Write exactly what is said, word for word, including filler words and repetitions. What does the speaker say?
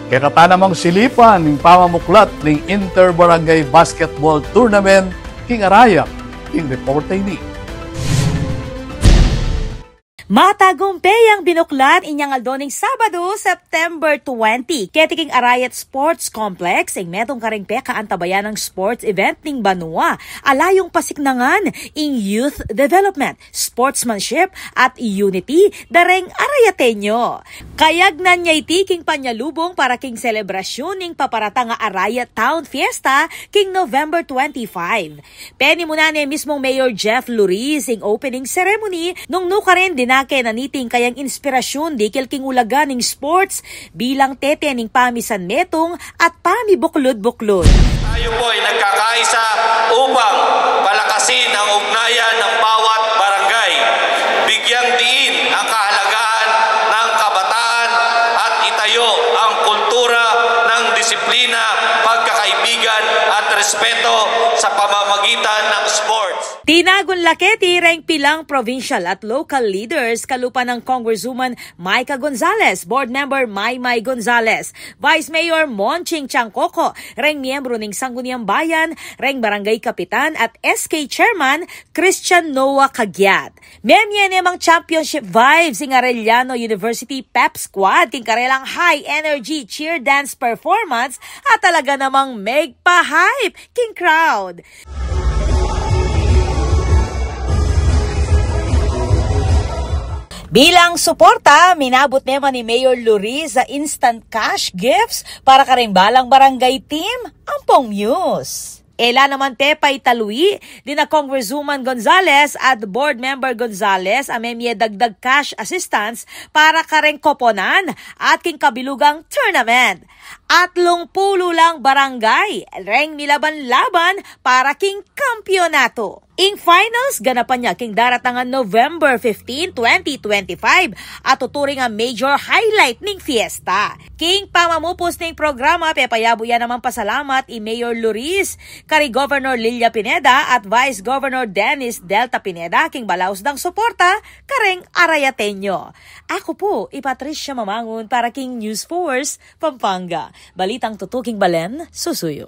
Kekatamu namang silipan ing pamamuklat ning Inter-Barangay Basketball Tournament king Arayat, ing reporte ini. Matagumpe yang binuklat inyang aldo ning Sabado, September twenty, keti king Arayat Sports Complex, ing metung karing pekaantabayanan nang sports event ning banua. Ala yung pasiknangan ing youth development, sportsmanship, at unity da reng Arayateño. Kayagnan ya iti king panyalubung para king selebrasyun ning paparatang a Arayat Town Fiesta king November twenty-five. Penimunan ne mismung Mayor Jeff Luriz ing opening ceremony, nung nukarin dinake na niting kayang inspirasyun dikil king ulaga ning sports bilang tete ning pamisanmetung at pamibuklud-buklud. Tayo po ay nagkakaisa upang palakasin ang ugnayan ng bawat barangay, bigyang diin ang kahalagahan ng kabataan at itayo ang kultura ng disiplina, pagkakaibigan at respeto sa pamamagitan ng sports. Tinagun la keti reng pilang provincial at local leaders kalupa nang Congresswoman Myka Gonzales, Board Member Maymay Gonzales, Vice Mayor Monching Tiangcoco, reng miyembro ning Sangguniang Bayan, reng barangay kapitan at S K Chairman Christian Noah Caguiat. Memie ne mang championship vibes ing Arellano University Pep Squad king karelang high energy cheer dance performance at talaga namang megpa-hype king crowd. Bilang suporta, minabut ne man ni Mayor Luriz a instant cash gifts para karing balang barangay team ampong Muse. E la naman pepaitalui dina Congresswoman Gonzales at Board Member Gonzales a memie dagdag cash assistance para kareng koponan at king kabilugang tournament. Atlung pulu lang barangay reng milaban-laban para king kampyonatu. Ing finals ganapan ya king daratangan November fifteen, twenty twenty-five, at tuturing a major highlight ning fiesta. King pamamupus ning programa, pepayabu ya namang pasalamat i Mayor Luriz kari Governor Lilia Pineda at Vice Governor Dennis Delta Pineda king balaus dang suporta kareng Arayateño. Aku pu i Patricia Mamangun para king News Force Pampanga. Balitang tutuking balen, susuyu.